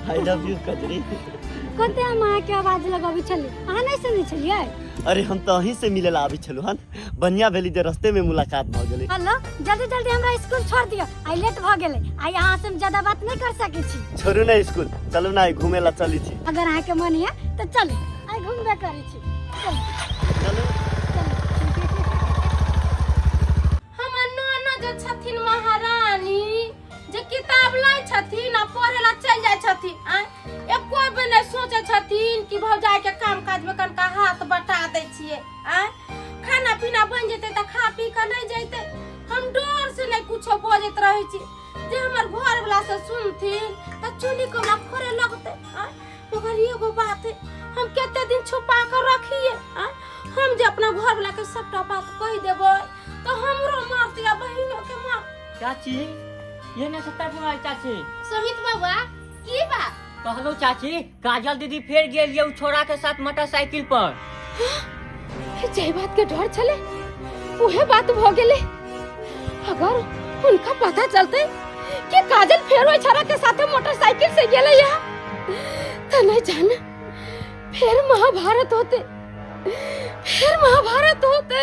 I love you Kajri. कते हम अहाँके आवाज लगाबै छलियै, अहाँ नहि सुनै छलियै? अरे हम तऽ अहीं से मिले ला आबै छलहुँ हन, बढ़िया भेली जे रस्ते में मुलाकात भऽ गेलै। हेलो, जल्दी जल्दी हमरा स्कूल छोड़ दिअ, आइ लेट भऽ गेलै। आइ अहाँ से हम ज्यादा बात नहि कर सकै छी। छोड़ू ने स्कूल, चलू ने आइ घूमे ला चलै छी। अगर अहाँके मन यऽ तऽ चलू, आइ घूमबे करै छी। चलू। चलू। हमर नाना जे छथिन महारानी, जे किताब लै छथिन आ पढ़े ला चलि जाइ छथिन, आँय एको बेर नहि सोचै छथिन कि भौजाई के काम काज में कनका हाथ बटा दै छियै। आँय खाना पीना बनि जेतै तऽ खा पी कऽ नहि जैतै। हम डर से नहि कुछो बजैत रहै छी, जे हमर घर वाला से सुनथिन तऽ चुनी के हमरा फोड़े लगतै। आँय मगर एगो बात है, हम कते दिन छुपा कऽ रखिए। आँय हम जे अपना घर वाला के सबटा बात कहि देबै तऽ हमरो मारतै आ बहिनो के मार। चाची, ये ना सत्ता बुआई चाची। सुमित बउआ, की बात? कहलो चाची, काजल दीदी फेर गेल ये उ छोरा के साथ मोटरसाइकिल पर। जे बात के डर छले उहे बात भ गेले। अगर उनका पता चलते कि काजल फेर ओइ छोरा के साथे मोटरसाइकिल से गेले या, त नहीं जान फिर महाभारत होते, फिर महाभारत होते।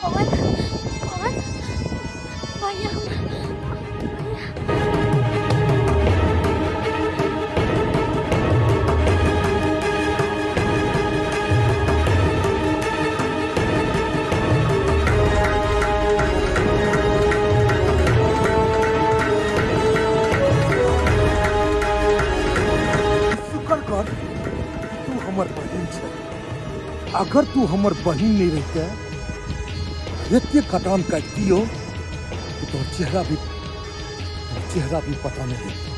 पवन, पवन, भैया, भैया। शुक्र कर कि तू हमर बहिन छै। अगर तू हमर बहिन नहीं रहते, एते कटान काटियो कि तोहर चेहरा भी पता नहीं रहते।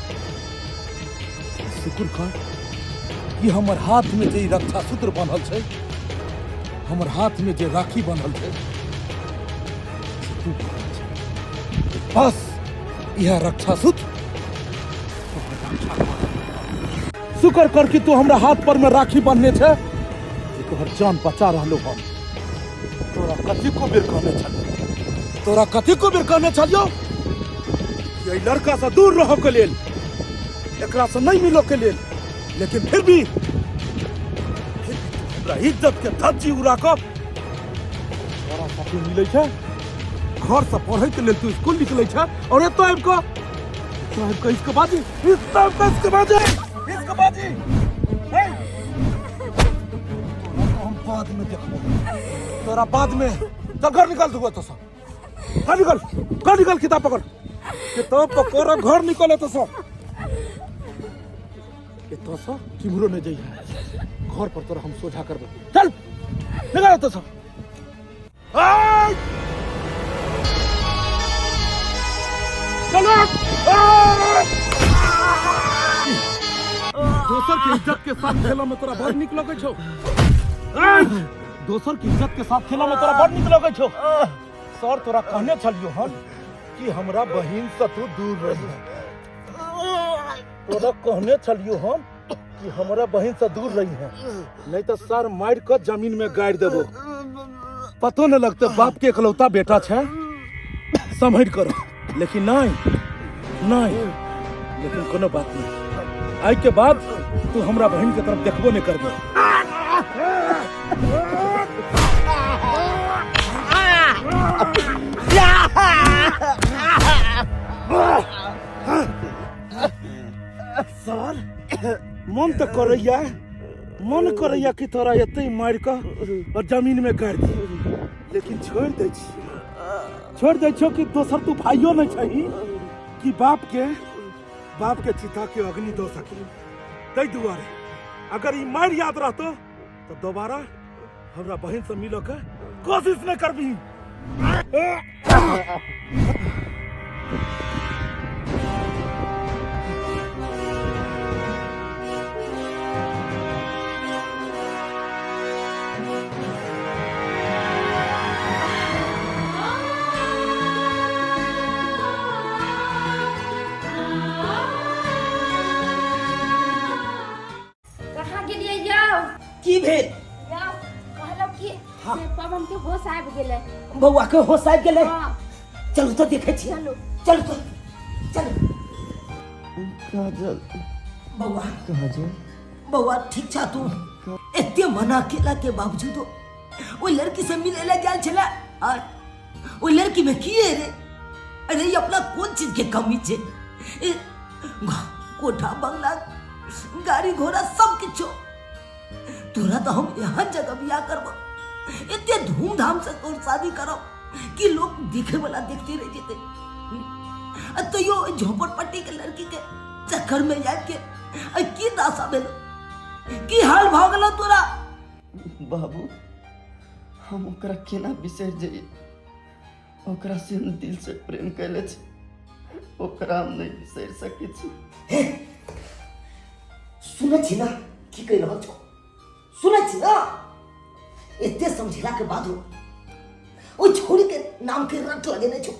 शुक्र कर कि हमर हाथ में जे ई रक्षा सूत्र बान्हल छै, हमर हाथ में जे राखी बान्हल छै, से तू बान्हल छै। बस इएह रक्षा सूत्र तोहर रक्षा कर। शुक्र कर कि तू हमरा हाथ पर में राखी बांधने छै, जे तोहर जान बचा रहलो हन। तोरा कतेको बेर कहने छलियौ, तोरा कतेको बेर कहने छलियौ कि एहि लड़का से दूर रहऽ के लेल, एकरा से नहीं मिलऽ के लेल, लेकिन फिर भी तू हमरा इज्जत के धज्जी उड़ा कऽ तोरा साथे मिलै छै। घर से पढ़ै के लेल तू स्कूल निकलै छै और एतऽ आबि कऽ, एतऽ आबि कऽ इसके बाजी, एतऽ आबि कऽ इसके बाजी, इसके बाजी। हे! तोरा तो हम बाद में देखबो, तोरा बाद में। चल घर निकल तू एतऽ से, घर निकल, घर निकल, किताब पकड़, किताब पकड़ और घर निकल एतऽ से। एतऽ से किम्हरो नहि जइहे, घर पर तोरा हम सोझा करबो। चल निकल एतऽ से। चलो। दोसर के इज्जत के साथ खेला में तोरा बड़ नीक लगै छौ। दोसर के इज्जत के साथ खेला में तोरा बड़ नीक लगै छौ। सर तोरा कहने छलियो हन कि हमरा बहिन से तू दूर रही। तोरा कहने छलियो हन कि हमरा बहिन से दूर रही है, नहीं तो सर मार के जमीन में गाड़ देबो, पतो न लगते बाप के इकलौता बेटा छे, संभर करो। लेकिन नहीं नहीं, लेकिन कोनो बात नहीं, आई के बाद तू हमरा बहिन के तरफ देखबो नहीं करबो। सर मन तो करैया, मन करैया कि तोरा एते मारि कऽ और जमीन में गाड़ि दी, लेकिन छोड़ दै छी, छोड़ दै छियौ कि दोसर तू भाइयो नहीं छही कि बाप के चिता के अग्नि दऽ सकी। ताहि दुआरे अगर ई मारि याद रहतो तो दोबारा हमरा बहिन से मिलऽ के कोशिश नहि करबी। कहाँ गेलियै यौ? की भेल? यौ कहलहुँ कि हाँ। से पवन के होश आबि गेलै। बौआ के होश आबि गेलै? हाँ। चलू तऽ देखै छी। चलू। चलू तऽ चलू। काजल। बौआ। काजल। बौआ ठीक छा तू? एते मना केला के बावजूदो ओहि लड़की से मिले ला गेल छला, और ओहि लड़की में की है रे? अरे ई अपना कोन चीज के कमी छे? ए, कोठा बंगला गाड़ी घोड़ा सब किछो। तोरा तो हम यहाँ जगह बियाह करबो, एते धूमधाम से तोर शादी करब कि लोग देखे वाला देखते रह जेते। आ तैयो ओहि झोपड़पट्टी के लड़की के चक्कर में आबि के आ की दशा भेलो, की हाल भऽ गेलो तोरा? बाबू हम ओकरा केना बिसरि जइए? ओकरा से हम दिल से प्रेम कैले छी, ओकरा हम नहीं बिसरि सकै छी। हे सुनै छी ना की कहि रहल छौ? सुनै छी ना? एते समझेला के बादो ओहि छोरी के नाम के रट लगेने छौ,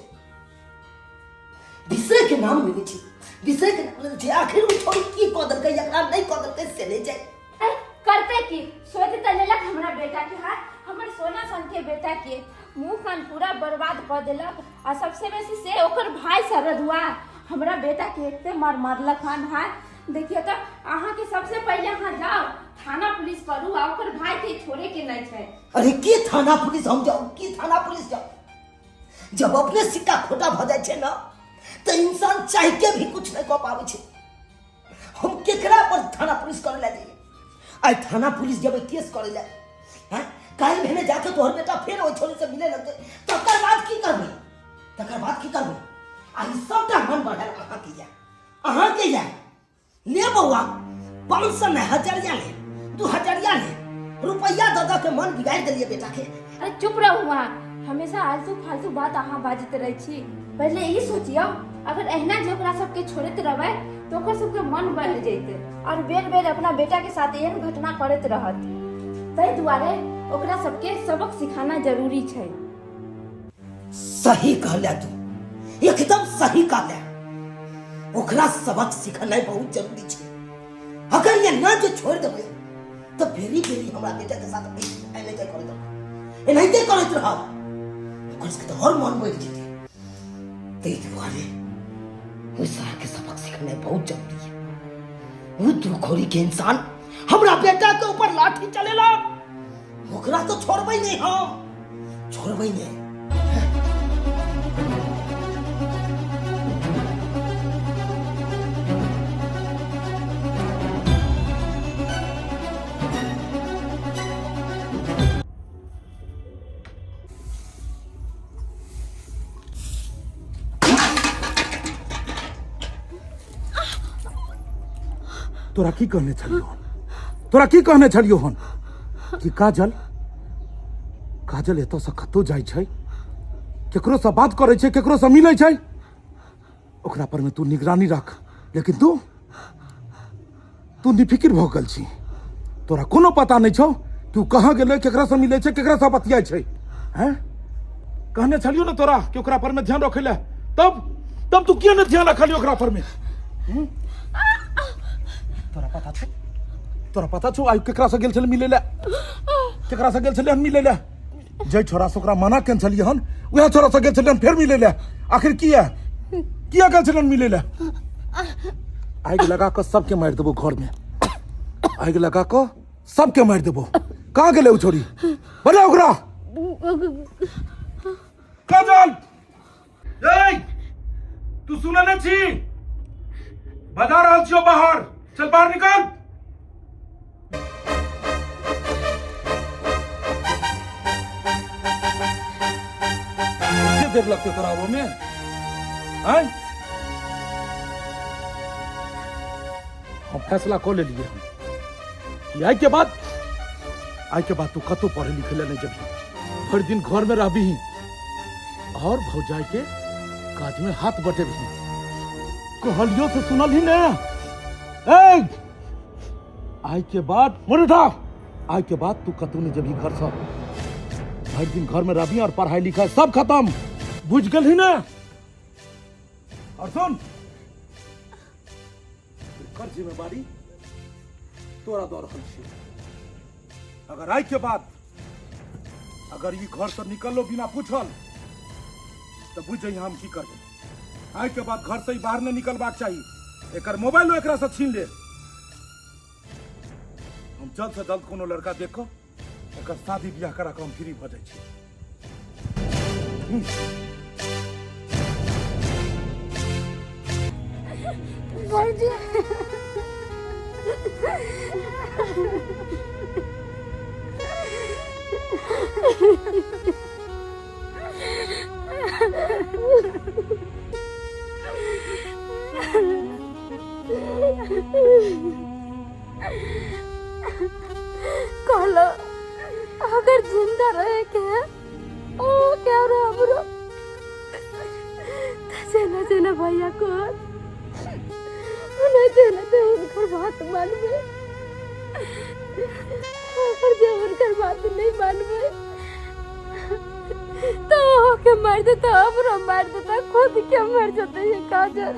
बिसरे के नाम लेने छी, बिसरे के नाम लेने छी। आखिर ओ छोरी की कऽ देलकै एकरा, नहि कऽ देलकै से नहि जाय। अरे करते की, सोच तऽ लेलक हमरा बेटा के हाथ, हमर सोना सन के बेटा के मुंह कान पूरा बर्बाद कऽ देलक। आ सबसे बेसी से ओकर भाई शरदुआ हमरा बेटा के एते मार मारलक हन। हाँ देखियो तऽ अहाँके सबसे पहिले अहाँ जाओ थाना पुलिस करू, आ ओकर भाई के छोड़े के नहीं छै। अरे की थाना पुलिस हम जाऊ, की थाना पुलिस जाऊ? जब अपने सिक्का खोटा भऽ जाइ छै ना तऽ इंसान चाह के भी कुछ नहीं कऽ पाबै छै। हम केकरा पर थाना पुलिस करे ला जाइए? आइ थाना पुलिस जब केस करे ला, हैं, काल्हि भेने जाके तोहर बेटा फेर ओहि छोरी से मिले लगतै, तकर बाद की करबै? तकर बाद की करबै? आ ई सबटा मन बढ़ल अहाँके या, अहाँके या। ले बौआ 500 ने हजरिया ले, 2 हजरिया ले, रुपैया दऽ दऽ के मन बिगाड़ि देलियै बेटा के। अरे चुप रहू अहाँ, हमेशा आलतू फालतू बात अहाँ बाजैत रहै छी। पहिले ई सोचियौ, अगर एहिना जे ओकरा सबके छोड़ैत रहबै तऽ ओकर सबके मन बढ़ि जैतै और बेर बेर अपना बेटा के साथ एहन घटना करैत रहत। ताहि दुआरे ओकरा सबके सबक सिखाना जरूरी छै। सही कहले तू, एकदम सही कहले। ओकरा सबक सिखनाइ बहुत जरूरी छै। अगर ये ना जे छोड़ देबै तऽ बेरी बेरी हमरा बेटा के साथ एनाहिते करैत रहत, एनाहिते करैत रहत, ओकर सबके तऽ और मन बढ़ि जेतै। ताहि दुआरे ओहि सार के सबक सिखनाइ बहुत जरूरी है। ओ दुखोरी के इंसान हमरा बेटा के ऊपर लाठी चलेलक, ओकरा तो छोड़बै नहीं, हम छोड़बै नहीं। तोरा की कहने छलियो हन? तोरा की कहने छलियो हन कि काजल, काजल एतऽ से कतौ जाइ छै, केकरो से बात करै छै, केकरो से मिलै छै, ओकरा पर में तू निगरानी रख। लेकिन तू तू निफिकिर भऽ गेल छी, तोरा कोनो पता नहि छौ कि ओ कहाँ गेलै, केकरा से मिलै छै, केकरा से बतियाइ छै। हैं, कहने छलियो ने तोरा कि ओकरा पर में ध्यान रखै लए, तब तब तू किया नहि ध्यान रखलियो ओकरा पर में? तोरा पता छौ, तोरा पता छौ आइ केकरा से गेल छलै मिलै लए? केकरा से गेल छलै हन मिलै लए? जै छोरा से ओकरा मना केने छलियै हन उएह छोरा से गेल छलियै हन फेर मिलै लए। आखिर किया किया गेल छलियै हन मिलै लए? आगि लगा कऽ सबके मारि देबो घर में, आगि लगा कऽ सबके मारि देबो। कहाँ गेलै ओ छोरी? बोला ओकरा। काजल, ए तू सुनै नहि छी? बजा रहल छियौ बाहर चल, बाहर निकल। कते देर लगतै तोरा आबऽ में? आँय, हम फैसला कऽ लेलियै हम कि आइ के बाद, आइ के बाद तू कतहु पढ़े लिखे लए नहि जेबही। भरि दिन घर में रहबी और भौजाई के काज में हाथ बटेबी। कहलियो से सुनल ही ने। ए आइ के बाद मुड़ उठा, आइ के बाद तू कतौ नहीं जबी घर से, भरि दिन घर में रहबी और पढ़ाई लिखाई सब खत्म, बुझ गेल ही ने? और सुन, एकर जिम्मेवारी तोरा दऽ रहल छियौ। अगर आइ के बाद अगर ई घर से निकललो बिना पूछल तो बुझ जइहे हम की करबै। आइ के बाद घर से ई बाहर नहीं निकलबाक चाही। एकर मोबाइलो एकरा से छीन ले। हम जल्द से जल्द कोनो लड़का देख कऽ एकर शादी बियाह करा कऽ हम फ्री भऽ जाइ छी। भौजी कहलो अगर जिंदा रहे के है ओ क्या रो हमरो जेना जेना भैया को नहीं जेना तो उनकर बात मानबे, अगर जे उनकर बात नहीं मानबे तो ओ के मार देता, हमरो मार देता, खुद के मर जाते ये काजल।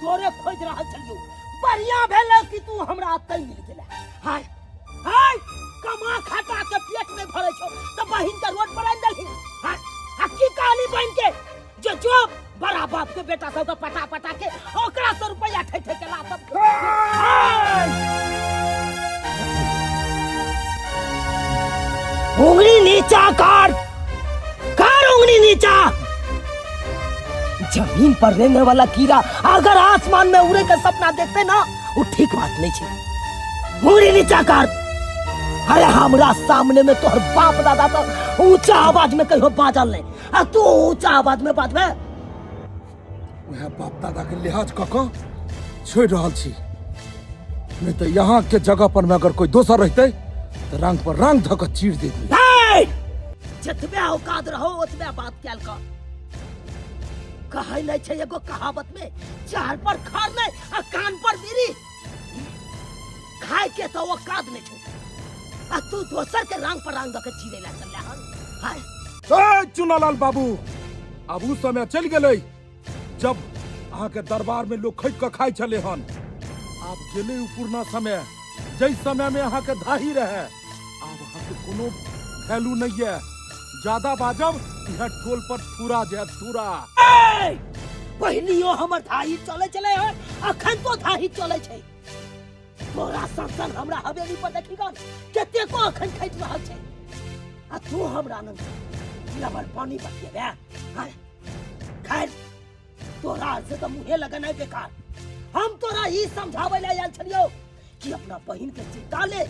तोरे खोज रहल छलियौ, बढ़िया भेल कि तू हमरा अतै मिल गेला। हाय हाय, कमा खटा के पेट नहीं भरे छौ त बहिन के रोड पर आनि देलही। हाय, आ की कहली बहिन के जो जो बड़ा बाप के बेटा सब के पटा पटा के ओकरा से रुपया ठै ठै के ला सब। उंगली नीचा कर, कर उंगली नीचा। जमीन पर रहने वाला कीड़ा अगर आसमान में उड़े का सपना देखते ना, वो ठीक बात नहीं छे। उंगली नीचा कर। अरे हमरा सामने में तोहर बाप दादा तो ऊंचा आवाज में कहियो बाजल नहीं, आ तू ऊंचा आवाज में बाजबे? वएह बाप दादा के लिहाज कऽ कऽ छोड़ि रहल छी, नहीं तो यहाँ के जगह पर में अगर कोई दोसर रहते तो रंग पर रंग धऽ कऽ चीर देती। जतबे औकात रहो ओतबे बात कैल कर। कहै नहीं छै एगो कहावत में, चार पर खार नहीं आ कान पर बीड़ी। खाए के तो औकात नहीं छौ आ तू दोसर के रंग पर रंग दऽ के चीरे ला चलले हन। हाय ए चुनालाल बाबू, अब उ समय चलि गेलै जब अहाँ के दरबार में लोग खटि कऽ खाइ छलै हन। आब गेलै उ पुरना समय, जै समय में अहाँ के धाही रहे। आब अहाँ के कोनो वैल्यू नहीं है। ज्यादा बाजब इह टोल पर ठुरा जायत, ठुरा। ए, पहिलियो हमर धाही चलै छलै हन, अखन तो धाही चलै छै। तोरा सन सन हमरा हवेली पर देखी गन कतेको अखन खटि रहल छै, आ तू हमरा नंग लबर पानी बतियेबे। हाय, खैर तोरा से तो मुँहे लगनाइ बेकार। हम तोरा ई समझाबै लए आयल छलियौ कि अपना बहिन के चिंता ले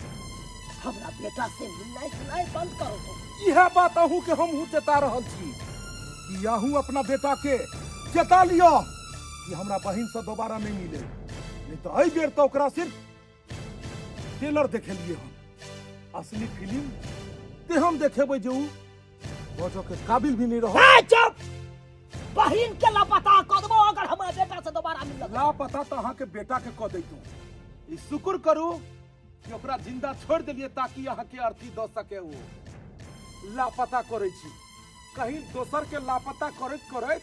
हमरा बेटा से मिलनाइ जुलनाइ बंद करो। तू इएह बात अहूँ के हमहूँ चेता रहल छी कि अहूँ अपना बेटा के चेता लिअ कि हमरा बहिन से दोबारा नहीं मिले, नहीं तो एहि बेर तो ओकरा सिर्फ ट्रेलर देखेलिए हन, असली फिल्म ते हम देखेबै जे उ बजऽ के काबिल भी नहीं रह। ए, चुप! बहिन के लापता कऽ देबो अगर हमरा बेटा से दोबारा मिलत। लापता तो अहाँ के बेटा के कऽ दैतहुँ। ई शुक्र करू कि ओकरा जिंदा छोड़ देलिए ताकि अहाँ के अर्थी दऽ सके। ओ लापता करै छी, कहीं दोसर के लापता करैत करैत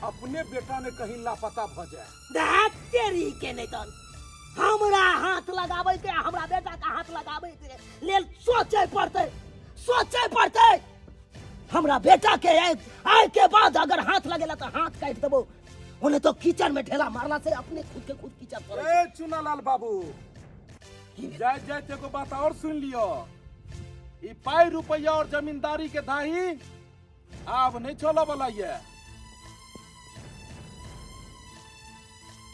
अपने बेटा ने कहीं लापता भऽ जाए। देख तेरी के नहीं तन हमरा हाथ लगाबै के, हमरा बेटा के हाथ लगाबै के लेल सोचे पड़तै, सोचे पड़तै। हमरा बेटा के आय के बाद अगर हाथ लगेला तो हाथ काट देबो, ओने तो कीचड़ में ढेला मारला से अपने खुद के खुद कीचड़ पड़े। ए चुनालाल बाबू, जाय जाय एगो बात और सुन लियो, ई पाई रुपया और जमींदारी के धाही आब नहीं चलऽ वाला ये।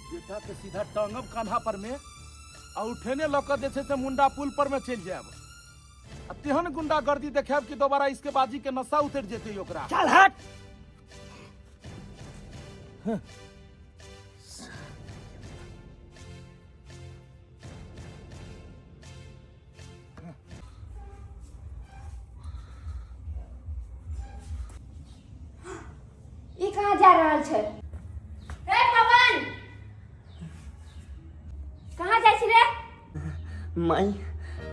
बेटा के सीधा टांगब कान्हा पर में आ उठेने लऽ कऽ जे छै से मुंडा पुल पर में चलि जायब, आ तेहन गुंडागर्दी देखायब कि दोबारा इसके बाजी के नशा उतरि जेतै ओकरा। चल हट। छै। हे पवन, कहाँ जाइ छी रे? माई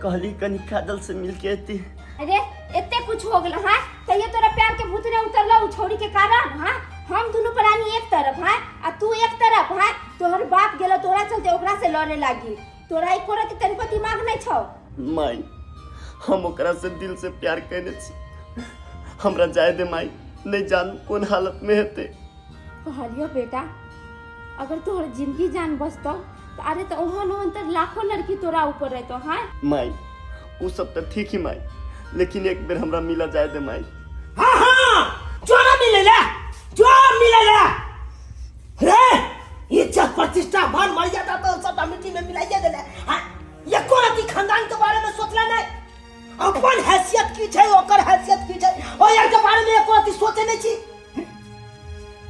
कहली कनी काजल से मिलके अती। अरे एते कुछ हो गेल, हाँ, तैयो तोरा प्यार के भूत नहीं उतरलो उ छोड़ी के कारण? हाँ, हम दोनों प्राणी एक तरफ, हाँ, आ तू एक तरफ। हाँ, तोहर बाप गेलो तोरा चलते ओकरा से लड़े लागी। तोरा एको रति तनिको दिमाग नहीं छौ। माई, हम ओकरा से दिल से प्यार कैने छी, हमरा जाय दे माई, नहीं जान कोन हालत में हेतै। कहलियो बेटा, अगर तोहर जिंदगी जान बचतौ तो अरे तो ओहन ओहन तो लाखों लड़की तोरा ऊपर रहतो। हाँ माई, उ सब तो ठीक ही माई, लेकिन एक बेर हमरा मिला जाय दे माई। हाँ हाँ, जो ना मिलेला, जो मिलेला रे, इज्जत प्रतिष्ठा मान मर्यादा तो सब मिट्टी में मिलाइए देले। हाँ, एको रति खानदान के बारे में सोचला नहीं, अपन हैसियत की छै, ओकर हैसियत की छै, ओ यार के बारे में एको रति सोचे नहीं छी।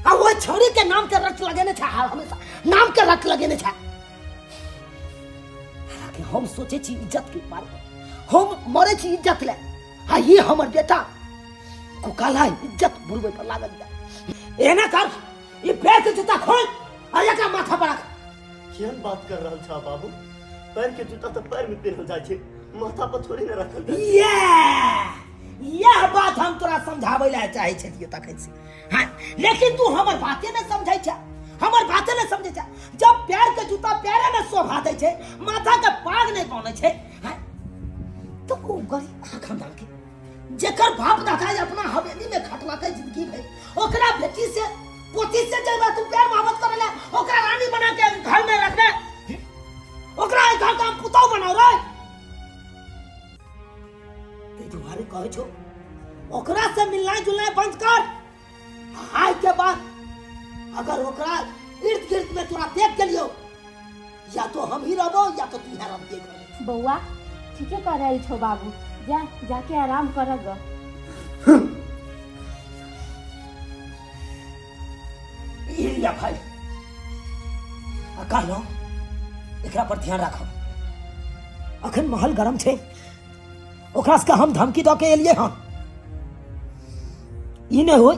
आ ओहि छौड़ी के नाम के रट लगेने छै, हमेशा नाम के रट लगेने छै। हालांकि हम सोचे छी इज्जत के बारे में, हम मरे छी इज्जत ले, आ ये हमर बेटा कुकाला इज्जत बुलबै पर लागल जा। एना कर, ई पैर के जूता खोल आ एकरा माथा पर रख। केहन बात कर रहल छा बाबू? पैर के जूता तऽ पैर में पहिरल जाइ छै, माथा पर थोड़ी ने रखल जाइ छै। यह बात हम तोरा समझाबै लए चाहै छलियौ तखन से। हाँ, लेकिन तू हमर बाते नहि समझै छै, हमर बाते नहि समझै छै। जब पैर के जूता पैरे में शोभा दै छै, माथा के पाग नहि बनै छै, हाँ, तो ओ गरीब खानदान के जेकर बाप दादा अपना हवेली में खटलकै जिंदगी भरि, ओकरा बेटी से पोती से जेबा तू प्यार मोहब्बत करे ला, ओकरा रानी बना के घर में रखबे, ओकरा घर का हम पुतौ बनाओ रे। ताहि दुआरे कहै छौ ओकरा से मिलनाइ जुलनाइ बंद कर। आइ के बाद अगर ओकरा इर्द गिर्द में तोरा देख गेलियो, या तो हम ही रहबो या तो तू ही रहबिए। बौआ, ठीके कह रहल छौ बाबू, जा जाके आराम कर ग। ई लिया भाई, आ कहलहुँ एकरा पर ध्यान राखब, अखन महल गरम छै, ओकरा सबके हम धमकी दऽ के एलियै हन, ई नहि होय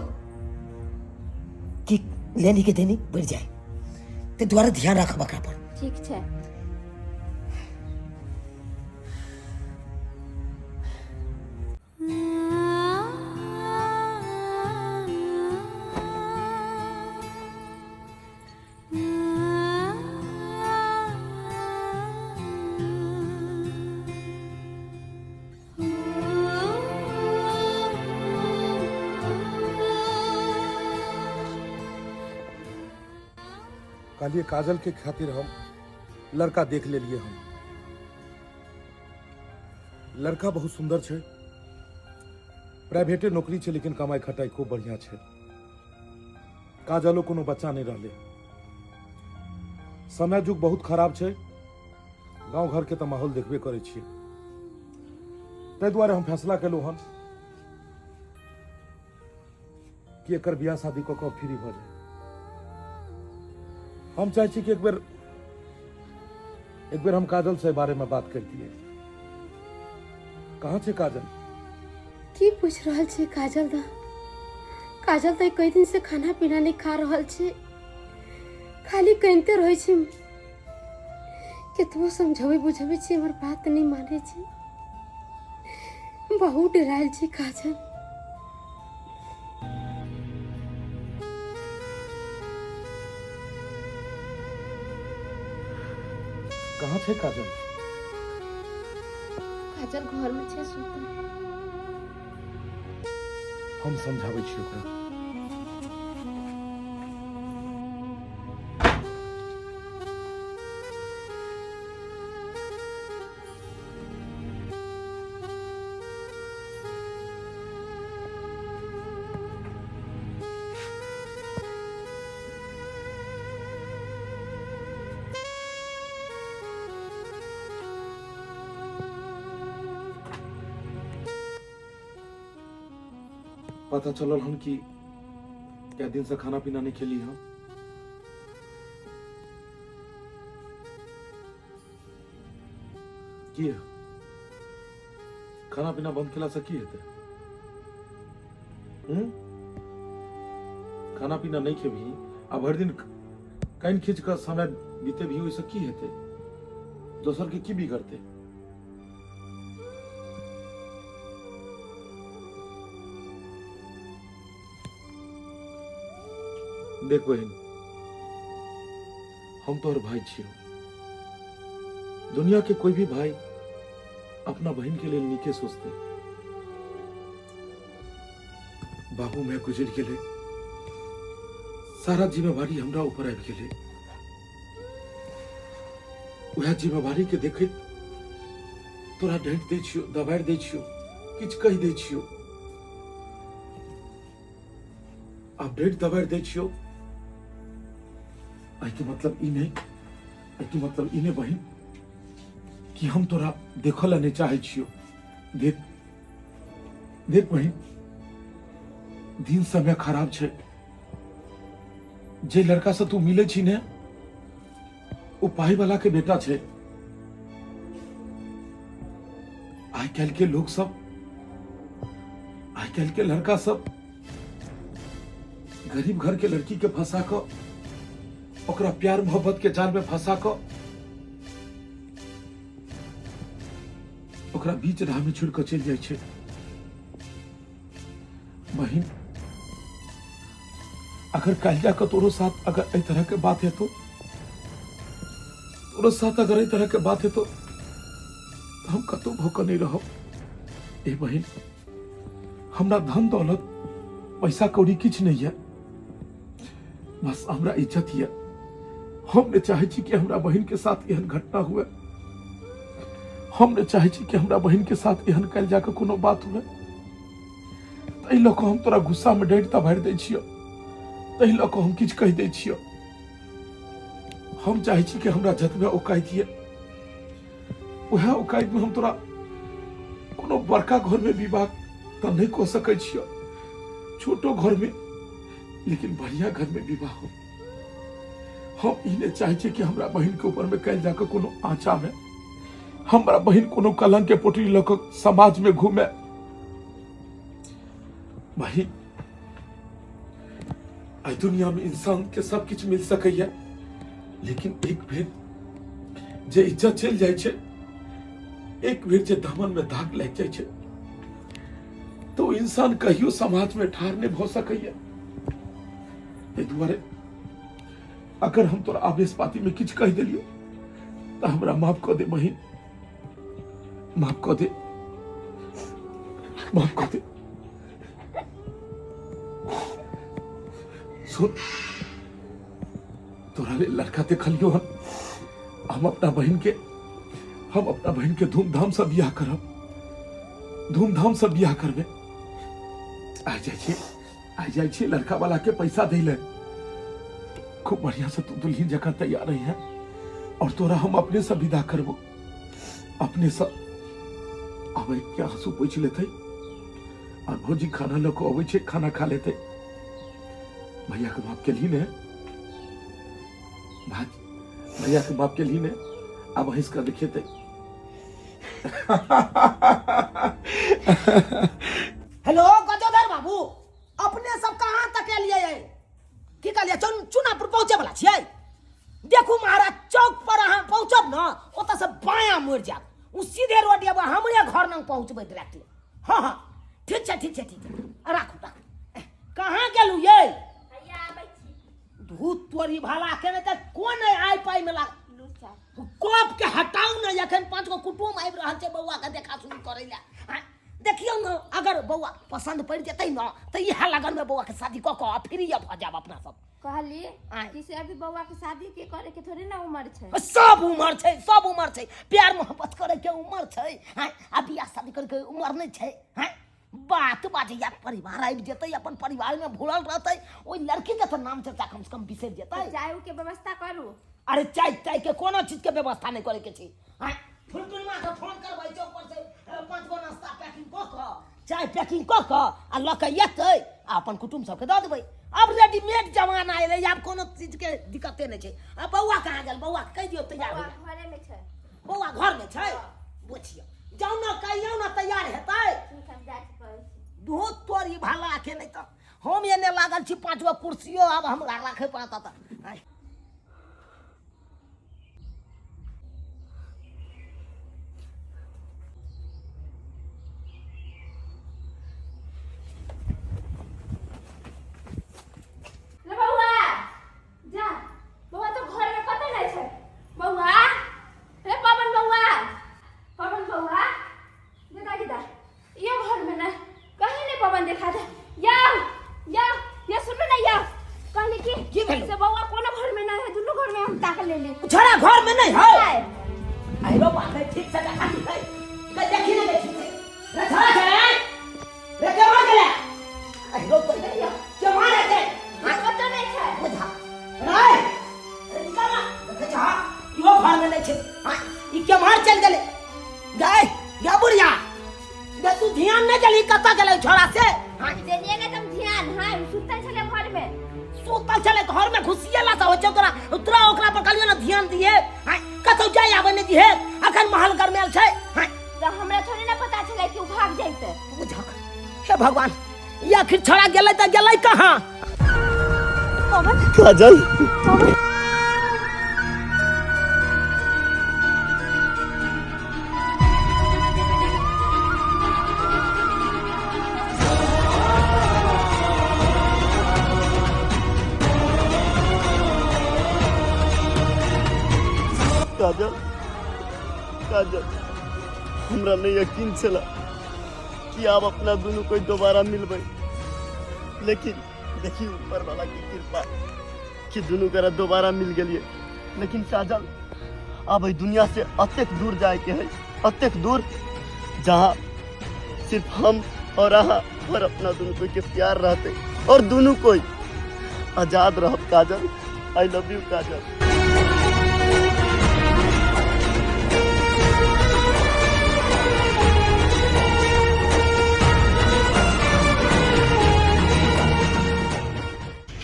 कि लेनी के देनी बढ़ि जाय, ताहि दुआरे ध्यान राखब एकरा पर। ठीक छै। कहलिए काजल के खातिर हम लड़का देख ले लिए। हम लड़का बहुत सुंदर छै, प्राइवेटे नौकरी छै, लेकिन कमाई खटाई खूब बढ़िया छै। काजलो कोनो बच्चा नहीं रहले। समय जुग बहुत खराब छै, गांव घर के तो माहौल देखबे करै छियै, ताहि दुआरे हम फैसला केलहुँ हन कि एकर बियाह शादी कऽ कऽ फ्री भऽ जाय। हम चाहै छी कि एक बेर हम काजल से बारे में बात करतियै। कहाँ छै काजल? की पूछ रहल छी काजल दा? काजल तऽ कई दिन से खाना पीना नहीं खा रहल छी, खाली कनिते रहै छी। केतबो समझबै बुझबै छी, हमर बात नहीं मानै छी। बहुत डरायल छी काजल। कहाँ छै काजल? काजल घर में छै सुतल। हम समझाबै छी ओकरा। पता चलल हन कि कै दिन से खाना पीना नहीं खेली हम। की खाना पीना बंद केला से की हेतै? हम्म, खाना पीना नहि खेबही आ भरि दिन कानि खींच कऽ समय बितेबही, ओहिसँ की हेतै? दोसरके की बिगड़तै? देख बहिन, हम तोहर भाई छियो। दुनिया के कोई भी भाई अपना बहन के लिए नीके सोचते। बाबू मैं गुजर गेले, सारा जिम्मेवारी हमरा ऊपर आबि गेले। वएह जिम्मेवारी के देखैत तोरा डांटि दै छियो, दबारि दै छियो, किछु कहि दै छियो। आब डांटि दबारि दै छियो, एहिके मतलब ई नहि, एहिके मतलब ई नहि बहिन कि हम तोरा देखऽ लए नहि चाहै छियो। देख देख बहिन, दिन समय खराब छै। जे लड़का से तू मिले छी ने, ओ पाई वाला के बेटा छै। आइ काल्हि के लोग सब, आइ काल्हि के लड़का सब गरीब घर के लड़की के फंसा कऽ, ओकरा प्यार मोहब्बत के जाल में फंसा कऽ, ओकरा बीच राह में छोड़ कऽ चलि जाइ छै। बहिन, अगर काल्हि जाकऽ तोरो साथ अगर एहि तरह के बात हेतौ, तोरो साथ अगर एहि तरह के बात हेतौ, तऽ हम कतौ भऽ कऽ नहि रहब। ए बहिन, हमरा धन दौलत पैसा कौड़ी किछु नहि यऽ, बस हमरा इज्जत यऽ। हम नहि चाहै छी कि हमरा बहिन के साथ एहन घटना हुए। हम नहि चाहै छी कि हमरा बहिन के साथ एहन काल्हि जाकऽ कोनो बात हुए। ताहि लऽ कऽ हम तोरा गुस्सामे डाँटि तबारि दै छियौ, ताहि लऽ कऽ हम किछु कहि दै छियौ। हम चाहै छी कि हमरा जतबे औकात यऽ, उएह औकातमे हम तोरा कोनो बड़का घरमे विवाह तऽ नहि कऽ सकै छियौ, छोटो घरमे लेकिन बढ़िया घरमे विवाह हो। हम ई नहि चाहै छियै कि हमरा बहिनके ऊपरमे काल्हि जाकऽ कोनो आँच आबै, हमरा बहिन कोनो कलंक के पोटरी लऽ कऽ समाजमे घूमे। बहिन, एहि दुनिया में इंसान के सब किछु मिल सकैया, लेकिन एक बेर जे इज्जत चलि जाइ छै, एक बेर जे दामन में दाग लागि जाइ छै, तो इंसान कहियो समाज में ठाढ़ नहि भऽ सकैया। एहि दुआरे अगर हम तोरा आवेश पाती में किछु कहि देलियौ तऽ हमरा माफ कऽ दे बहिन, माफ कऽ दे, माफ कऽ दे। सुन, तोरा लेल लड़का देखलियो हन। हम अपना बहिन के, हम अपना बहिन के धूमधाम से बियाह करब, धूमधाम से बियाह करबे। आ जाइ छी, आ जाइ छी लड़का वाला के पैसा दै ले। खूब बढ़िया से तू दुल्हन जकाँ तैयार रही है और तोरा हम अपने से विदा करबो, अपने से। आब के आंसू पोछि लेतै और भौजी खाना लऽ कऽ अबै छै, खाना खा लेतै। भैया के बाप केलही ने भात, भैया के बाप केलही ने, आब हंस कऽ देखेतै। हेलो गजोधर बाबू, अपने सब कहाँ तक एलियै? की कहलियै, चुनापुर पहुँचे वाला छियै? देखू महाराज, चौक पर अहाँ पहुँचब ने, ओतऽ से बायाँ मुड़ि जायब, ओ सीधे रोड एबै, हमरे घर लग पहुँचबै डायरेक्टली। हाँ हाँ, ठीक छै, ठीक छै, ठीक छै, राखू राखू। कहाँ गेलू ये? धूत तोरी भाला के नहि तऽ कोन आइ पाइ में लाग कोप के हटाउ ने। एखन 5 गो कुटुम आबि रहल छै बौआ के देखा सुनी करै लए। देखियौ ने, अगर बौआ पसंद पड़ि जेतै ने तऽ इएह लगन में बौआ के शादी कऽ कऽ फ्री भऽ जायब अपना सब। कहली आँय। कि से अभी बौआ के शादी के करे के थोड़े ना उम्र छै। सब उम्र छै, सब उम्र छै, प्यार मोहब्बत करे के उम्र छै। आँय, आ बियाह शादी करे के उम्र नहि छै? आँय, बात बाजैया, परिवार आबि जेतै, अपन परिवार में भुरल रहतै, ओहि लड़की के तऽ नाम चर्चा कम से कम बिसरि जेतै। चाय के व्यवस्था करू। अरे चाय ताय के कोनो चीज के व्यवस्था नहि करे के छै। आँय, फुलटुनमा के फोन करबै, चौक पर से 5 गो नाश्ता पैकिंग कऽ कऽ, चाय पैकिंग कऽ कऽ आ लऽ कऽ एतै आ अपन कुटुम्ब सबके दऽ देबै। आब रेडीमेड जमाना एलै, आब कोनो चीज के दिक्कते नहि छै। आ बौआ कहाँ गेल? बौआ के कहि दियौ तैयार बौआ हो जाए। घरे में छै। बौआ घर में छै? बुझियौ, जाउ ने, कहियौ ने तैयार हेतै। ठीक, हम जाइ छी, कहै छी। दूध तोरी भाला के नहि तऽ हम एने लागल छी 5 गो कुर्सियो आब हमरा राखे पड़त तऽ आँय। रे बौआ जा बौआ तो घर में कतऽ नहि छै बौआ रे पवन बौआ पवन बौआ देखा गिदा यो घर में ना कहीं नहीं पवन देखा दे या या या सुन ना या कहली कि की भेलौ? से बौआ कोनो घर में ना है दुनू घर में हम ताक ले ले छोड़ा घर में नहीं है अरे बाप रे ठीक से देखा नहीं है मैं देखी नहीं ठीक से रे छोड़ा छे रे के मार गेले अरे तो नहीं है के मारे छे कतऽ नहि छै बुझा रे अरे निकल ना देखे छा इहो घर में नहीं छे हां ई के मार चल गेले गए गे बुढ़िया गे तू ध्यान नहीं देली कतऽ गेलै छोड़ा से हां देलियै ने तुम ध्यान हां सुतल छलै घर में सुतल छलै घर में घुसिएला से होइ छै तोरा तोरा ओकरा पर कहलियो ना ध्यान दिए हां कतौ जाय आबै नहीं दिहे अखन महल गरमेल छै हां तऽ हमरा थोड़े ना पता छलै कि उ भाग जैतै बुझक हे भगवान ई आखिर छोड़ा गेलै तऽ गेलै कहाँ पवन काजल पवन काजल काजल हमरा नहि यकीन छला कि आब अपना दुनू कोई दोबारा मिलबै लेकिन देखी ऊपर वाला के कृपा कि दुनू करा दोबारा मिल गेलिए लेकिन काजल अब एहि दुनिया से अतेक दूर जाए के है अतेक दूर जहाँ सिर्फ हम और अहाँ और अपना दुनू कोई के प्यार रहते और दुनू कोई आजाद रहब Kajal I love you Kajal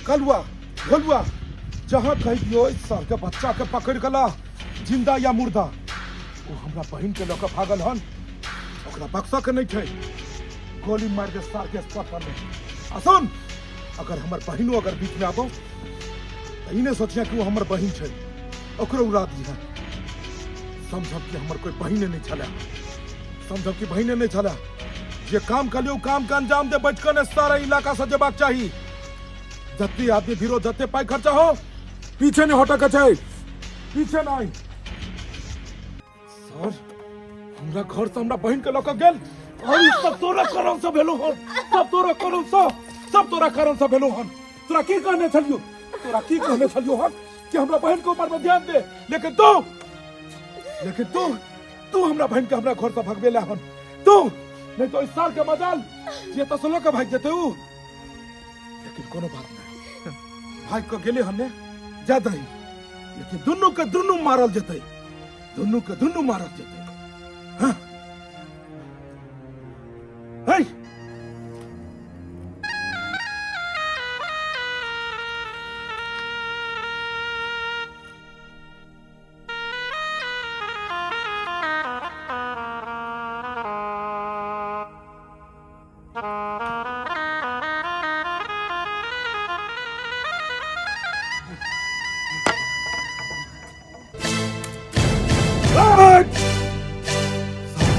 Kalua Bholua जहाँ कह दियो इस सर के बच्चा के पकड़ के ला जिंदा या मुर्दा ओ हमरा बहिन के लऽ के भागल हन ओकरा बक्सा के नहीं छै गोली मार के सार के स्पॉट पर नहीं आ सुन अगर हमर बहिनो अगर बीच में आबो तऽ ई नहि सोचिया कि ओ हमर बहिन छै ओकरो उड़ा दिहे समझब कि हमर कोई बहिने नहीं छलै समझब कि बहिने नहीं छलै जे काम कलियो काम के अंजाम दे बैठ के ने सारा इलाका से जेबाक चाही जते आदमी भीरो जते पाई खर्चा हो पीछे नहीं हटक के छै पीछे नहीं सर हमरा घर से हमरा बहिन के लऽ के गेल और ई सब तोरा कारण से भेलो हन सब तोरा कारण से सब तोरा कारण से भेलो हन तोरा की कहने छलियो तोरा की कहने छलियो हन कि हमरा बहिन के ऊपर में ध्यान दे लेकिन तू लेकिन तू तू हमरा बहिन के हमरा घर से भगबेला हन तू नहीं तो इस साल के मजाल जे तो सुनो के भाग जेते ऊ लेकिन कोनो बात नहीं भाग के गेले हमने जा दही लेकिन दुनू के दुनू मारल जेतै दुनू के दुनू मारल जेतै हाँ? है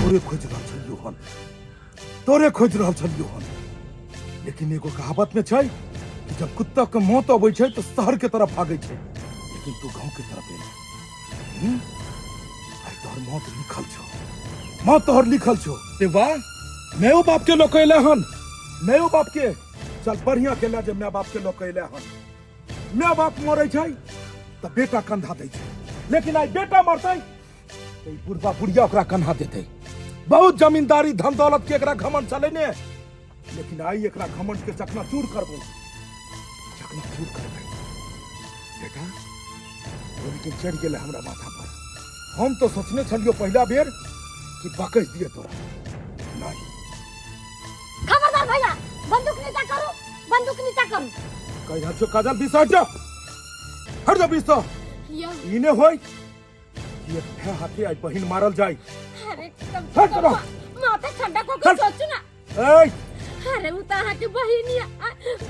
तोरे खोज रहल छलियो हन तोरे खोज रहल छलियो हन लेकिन एगो कहावत में छै कि जब कुत्ता के मौत अबै छै तऽ शहर के तरफ भागै छै लेकिन तू गांव के तरफ एले हम्म? आइ तोहर मौत लिखल छौ मौत तोहर लिखल छौ ते वाह मायो बाप के लोग अयले हन मायो बाप के चल बढ़िया केला जे माय बाप के लोग अयले हन माय बाप मरै छै तऽ बेटा कंधा दै छै लेकिन आइ बेटा मरतै तऽ ई बुढ़बा बुढ़िया ओकरा कन्हा देतै बहुत जमींदारी धन दौलत के एकरा घमंड छलै ने लेकिन आइ एकरा घमंड के चकनाचूर करबै चकनाचूर करबै बेटा गोली के चढ़ि गेलै हमरा माथा पर हम तो सोचने छलियो पहिला बेर कि बकैस दिए तोरा नहीं खबरदार भैया बंदूक नीचा करू बंदूक नीचा करू कहि रहल छौ काजल बीस हट जा हट जा बीस तो यौ ई ने होय कि एक भे हाथे आई बहिन मारल जाय अरे हट करो। माथा ठंडा को के चल। सोचू ना ए अरे उ त अहाँ के बहिन या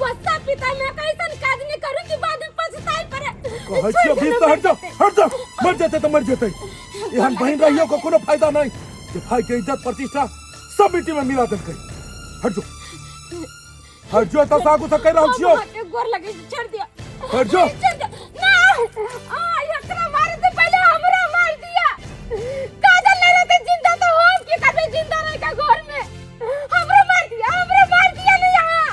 गुस्सा पिता में कैसन काज नहीं करू कि बाद में पछताए पड़े। कहै छियौ बीच से हट जाओ, हट जाओ। मर जेतै तऽ मर जेतै। एहन बहिन रहियो के कोनो फायदा नहीं जे भाई के इज्जत प्रतिष्ठा सब मिट्टी में मिला देलकै। हट जो, हट जो, एतऽ से आगू से कहि रहल छियौ। हम अहाँके गोर लगै छी, छोड़ दिअ। हट जो। छोड़ दिअ ना। आ एकरा मारे से पहले हमरा मार दिया। काजल नहीं रहते जिंदा तो हम की करबे जिंदा रह के घर में? हमरा मार दिया, हमरा मार दिया। नहीं, यहाँ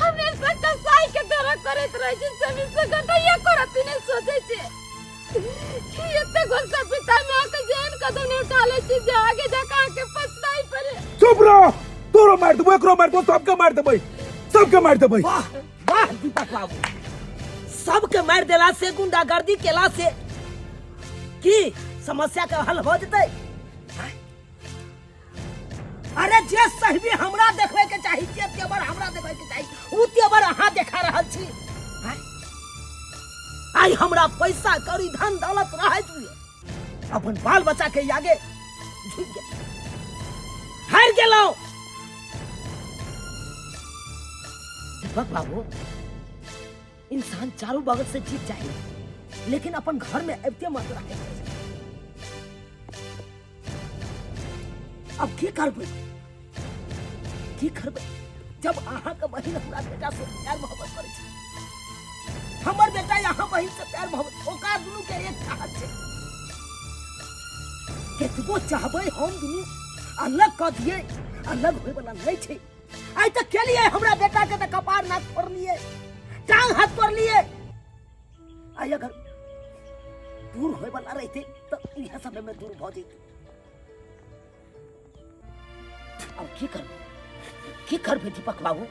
हमेशा कसाई के तरह करैत रहै छै। 24 घंटा ये करत नहीं सोचै छै कि एते गुस्सा पिता में आके जेहन कदम नहीं उठा ले छी जे आगे जाके अहाँके पछताई पड़े। चुप रह। तोरो मारि देबो, एकरो मारि देबो, सबके मारि देबै, सबके मारि देबै। वाह वाह दीपक बाबू, सबके मारि देला से, गुंडागर्दी केला से की समस्या के हल हो जेतै? आँय? अरे जे सही हमरा देखबै के चाही, जे तेवर हमरा देखबै के चाही, उ तेवर अहाँ देखा रहल छी। आँय? आइ हमरा पैसा कौड़ी धन दौलत रहैत हुए अपन बाल बच्चा के आगे झुकि गेल, हारि गेलहुँ। दीपक बाबू, इंसान चारू बगल से जीत जाए लेकिन अपन घर में अबिते मत रहे। अब की करबै, की करबै जब अहाँके बहिन हमरा बेटा से प्यार मोहब्बत करै छै, हमर बेटा यहाँ बहिन से प्यार मोहब्बत, ओकरा दुनू के एक चाहत छै। केतबो चाहबै हम दुनू अलग कऽ दियै, अलग होय वाला नहि छै। आइ तक केलियै हमरा बेटा के तऽ कपार नाक फोड़लियै, टांग हाथ तोड़लियै। आइ अगर दूर होय वाला रहितै तऽ इएह समय में दूर भऽ जैतै। अब की करबै, की करबै दीपक बाबू?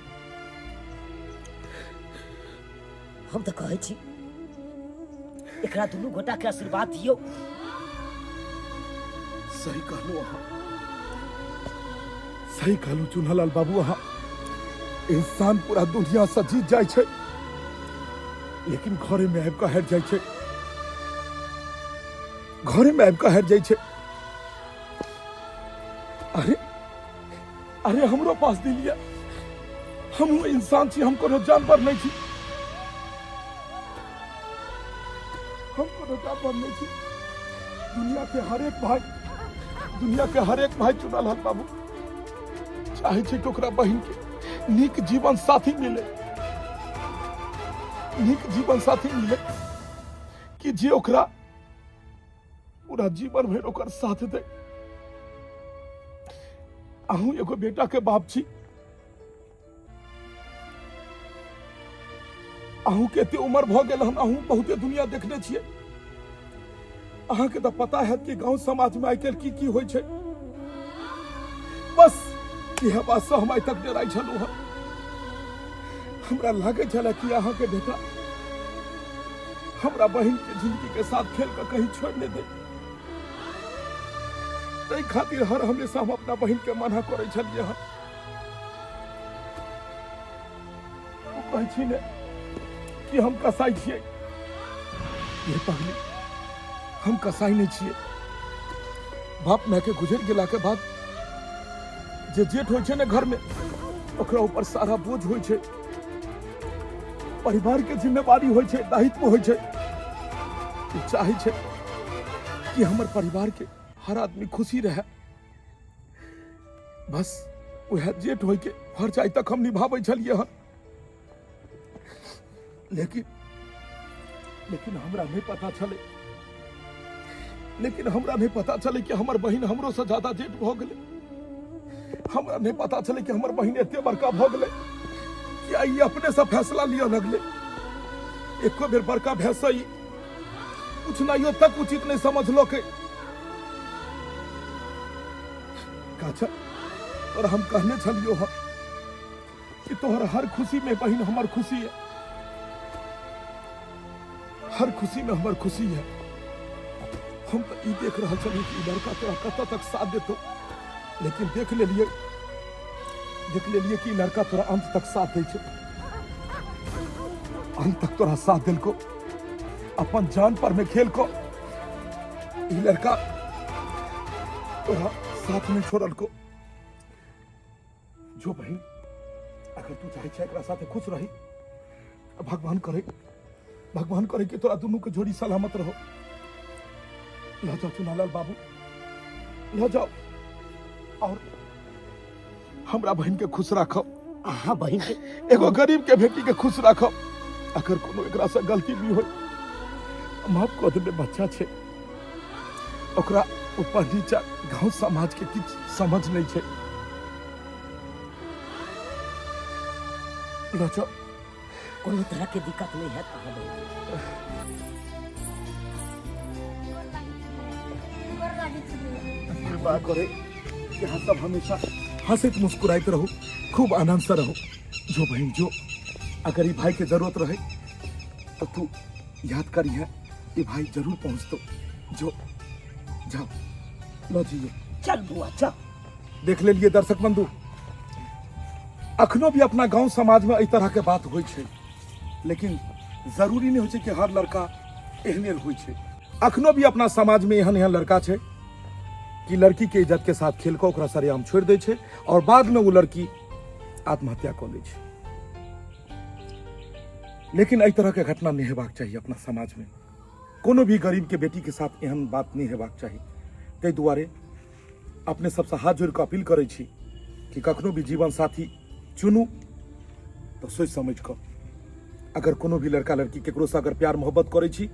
हम तऽ कहै छी एकरा दुनू गोटा के आशीर्वाद दियौ। सही कहलू अहाँ, सही कहलू चुनालाल बाबू अहाँ। इंसान पूरा दुनिया से जीत जाइ छै लेकिन घरे में आबि कऽ हारि जाइ छै, घरे में आबि कऽ हारि जाइ छै। अरे अरे, हमरो पास दिल ये, हमहूँ इंसान छी, हम कोनो जानवर नहीं छी, हम कोनो जानवर नहीं छी। दुनिया के हर एक भाई, दुनिया के हर एक भाई चुनालाल बाबू चाहे छै कि ओकरा बहिन के नीक जीवन साथी मिले, नीक जीवन साथी मिले कि जे ओकरा पूरा जीवन भरि ओकर साथ दे। अहूँ एगो बेटा के बाप छी, अहूँ के एते उम्र भऽ गेल हन, अहूँ बहुते दुनिया देखने छियै, अहाँके तऽ पता हैत कि गांव समाज में आइ काल्हि की की होइ छै। बस इएह बात से हम आइ तक डराइ छलहुँ हन। हमरा लागै छलै कि अहाँके बेटा हमरा बहिन के जिंदगी के साथ खेल के कहीं छोड़ नहीं दे, ताहि खातिर हर हमेशा हम अपना बहिन के मना करै छलियै हन। ओ कहै छी ने कि हम कसाई छियै, ये पगली हम कसाई नहीं छियै। बाप माय के गुजर गेला के बाद जे जेठ होइ छै ने घर में, ओकरा ऊपर सारा बोझ होइ छै, परिवार के जिम्मेवारी होइ छै, दायित्व होइ छै। ओ चाहै छै कि हमर परिवार के हर आदमी खुशी रहे। बस वएह जेठ होइ के फर्ज आइ तक हम निभाबै छलियै हन। लेकिन लेकिन हमरा नहीं पता छलै, लेकिन हमरा नहीं पता छलै कि हमर बहिन हमरो से ज्यादा जेठ भऽ गेलै। हमरा नहीं पता छलै कि हमर बहिन एते बड़का भऽ गेलै कि आइ ई अपने से फैसला लिअ लगलै। एको बेर बड़का भाय से ई पूछनाइयो तक उचित नहीं समझलकै। काचा और हम कहने छलियो हन कि तोहर हर खुशी में बहिन हमर खुशी है, हर खुशी में हमर खुशी है। हम तो ई देख रहल छलियै कि ई लड़का तोरा कतऽ तक साथ देतो, लेकिन देख लेलियै, देख लेलियै कि ई लड़का तोरा अंत तक साथ दै छै, अंत तक तोरा साथ देलको, अपन जान पर में खेल को ई लड़का तोरा साथ नहीं छोड़लको। जो बहिन, अगर तू चाहे छै एकरा साथे खुश रही, भगवान करे, भगवान करे कि तोरा दुनू के जोड़ी सलामत रहो। ल जाओ चुनालाल बाबू, ल जाओ और हमरा बहिन के खुश राखब। अहाँ बहिन के एगो गरीब के बेटी के खुश राखब। अगर कोनो एकरा से गलती भी होय माफ कऽ देबै, बच्चा छै, ओकरा ऊपर नीचा गांव समाज के किछु समझ नहीं छै। ल जाओ। कोनो तरह के दिक्कत नहीं है अहाँ बहिन के। कृपा करे कि अहाँ सब हमेशा हंसैत मुस्कुराइत रहू, खूब आनंद से रहू। जो बहन जो, अगर ई भाई के जरूरत रहे तो तू याद करिहे, ई भाई जरूर पहुंचतो। जो जाओ लो जी। चल बुआ चल। देख लेलिए दर्शक बंधु, अखनो भी अपना गांव समाज में एहि तरह के बात होइ छै, लेकिन जरूरी नहीं होइ छै कि हर लड़का एहने होइ छै। अखनो भी अपना समाज में एहन एहन लड़का छै कि लड़की के इज्जत के साथ खेल कऽ ओकरा सरेआम छोड़ि दै छै और बाद में वो लड़की आत्महत्या कऽ लै छै। लेकिन एहि तरह के घटना नहीं हेबाक चाही अपना समाज में। कोनो भी गरीब के बेटी के साथ एहन बात नहीं हेबाक चाही। ताहि दुआरे अपने सबसँ हाथ जोड़ि कऽ अपील करै छी कि कखनो भी जीवन साथी चुनू तऽ सोचि समझि कऽ। अगर कोनो भी लड़का लड़की केकरोसँ अगर प्यार मोहब्बत करै छी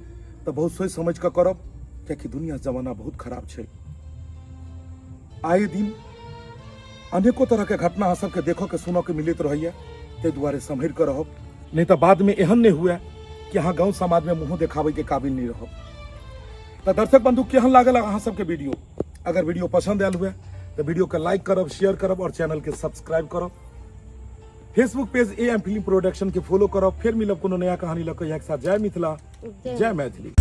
तऽ बहुत सोचि समझि कऽ करब, कियाकि दुनिया जमाना बहुत खराब छै। आए दिन अनेको तरहके घटना अहाँ सबके देखऽ के सुनऽ के मिलैत रहैया, ताहि दुआरे सम्हरि कऽ रहब, नहीं तऽ बादमे एहन नहि हुए कि अहाँ गाँव समाजमे मुँह देखाबैके काबिल नहि रहब। तऽ दर्शक बंधु, केहन लागल अहाँ सबके वीडियो? अगर वीडियो पसंद आयल हुए तो वीडियो के लाइक करब, शेयर करब और चैनल के सब्सक्राइब करब। Facebook page A M film production के फॉलो करब। फिर मिलब कोनो नया कहानी लऽ कऽ। साथ जय मिथिला, जय मैथिली।